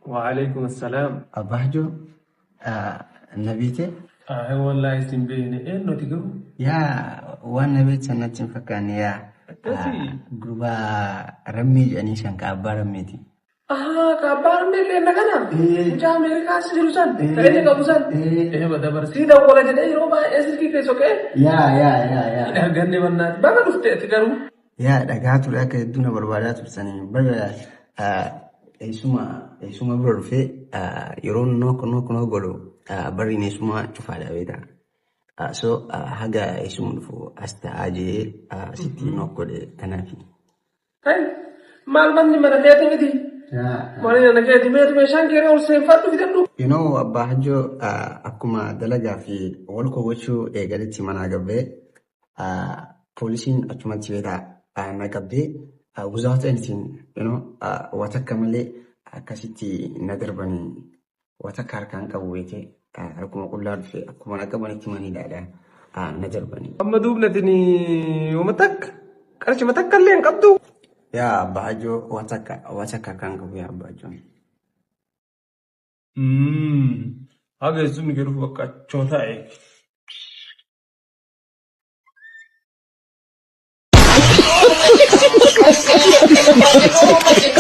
Waalaikum assalaam. Abbaa Hajoo na beekte? Wallaahi sin beekne eenyuti garuu? Yaa waan na beektan natti hin fakkaanne yaa. Akkasii. Gurbaa rammee jedhanii san ka abbaa rammeeti. Ahaa ka abbaa rammee keenna kana? Mucaa Ameerikaa as jiru san? Ka inni qabu san? Ee dabar sii dawwala jedhee yeroo baay'ee silkii kee soqee. Yaa yaa yaa yaa. Hin arganne bannaati. Baga dhufte ati garuu. Yaa dhagaa ture akka hedduu na barbaadaa turtanii bara eessuma eessuma bira dhufee yeroo knock knock knock godhu barriin eessuma cufaadha beektaa. So haga eessuma dhufu as ta'aa jee sitti knock godhe kanaafi. Hey, maal manni mana keeti miti? Manni mana keeti meeti meeshaan kee ol seenfadhu fidadhu. You know Abbaa Hajjoo akkuma dalagaa fi wal gochuu eegaletti manaa gabbee poolisiin achumatti beekaa na qabdee without anything waa takka malee akkasitti na darbanii waa takka harkaan qabu beekee harkuma qullaa dhufe akkuma na qabanitti maniidhaadha na darbanii. Amma duubnatin yooma takka qarshima takka illee hin qabdu. Yaa Abbaa Hajjoo waa takka waa takka harkaan qabu yaa Abbaa Hajjoo. Haga eessumni garuu bakka achuma taa'e.